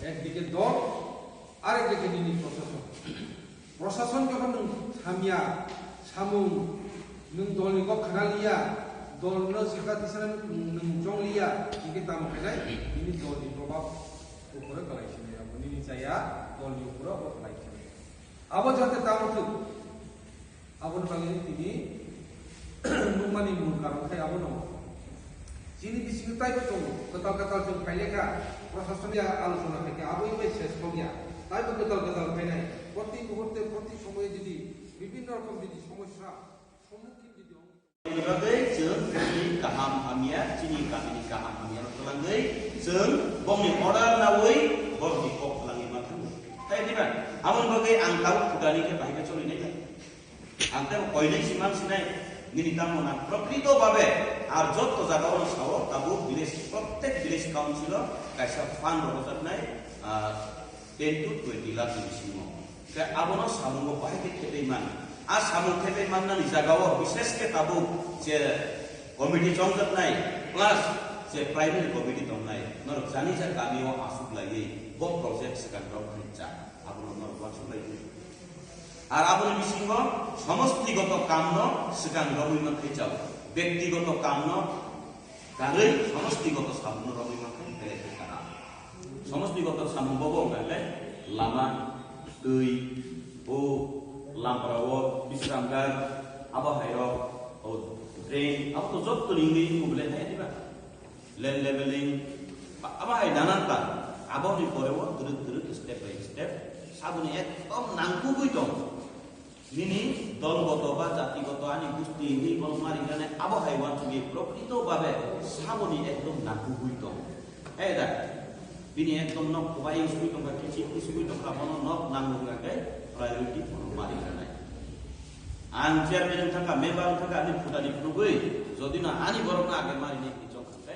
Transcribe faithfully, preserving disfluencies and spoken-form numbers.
Ekdike dol, arekdike nini prosason. Prosason jokhon nwng hamya samung, nwng dolni kok khna liya, dolno saka tisana nwng chong liya, hingke tamo khainai nini dolni probab upore kwlai sinai, abo nini chaya dolni upore abo kwlai sinai. Abo jate tamo thwk, aboni bagwi tini nukmani mul karon khai abono. Chini bisingo taibo tongo, kwtal kwtal chwng phailekha, prosason ya alochona khaikha, abo bai ses thokya. Taibo kwtal kwtal phainai, proti muhurte, proti somoye jodi bibhinno rokom jodi somosya sommukhin jodi ong- Bagwi chwng chini kaham hamya, chini kamini kaham hamya no twlangwi chwng bongni order nawi borokni kok twlangwi ma thango. Tai diba? Aboni bagwi ang tabuk khudani khe bahai khe cholinai kha. Ang tei koinai si man sinai, nini tamo na prokrito babe ar jotto jaga ono sao tabuk village, prottek village council o kaisa fund rwjaknai, ah, ten to twenty lakh ni bisingo. Khe abono samungo bahai khe khebai man. A samung khebai mannani jagao bishesh khe tabuk je committee chongjaknai plus je primary committee tongnai, norok jani ja kamio asuk laiwi bo project swkang rok khaincha, abono norok uansuk lai. Ar aboni bisingo somostigoto kamno swkang romwi mankhe chao, bektigoto kamno karwi somostigoto samungno romwi mankhe belai khe khana. Somostigoto samung bobo wngkha khe lama, twi, o lamparao bisramgar, abo hairok, o drain, abo to jottoni wngwi wngkha belai hai diba? Land leveling, ba-, abo hai nanan ta. Aboni pore o twrwk twrwk step by step saboni ekdom nangkukgwi tong. Nini dolgoto ba jatigoto ani gusti hwnwi bono ma ringrani abo hai uansukya prokrito babe saboni ekdom nangkukgwi tong. Hai da? Bini ekdom nok kwbai wngwi tongkha, kiching wngwi tongkha, bono nok nango wngkha khe priority bono ma ringrani. Ang chairman wngkha, member wngkha, ani phutani phunugwi jodi no ani borokno age ma rini hinwi chongkha.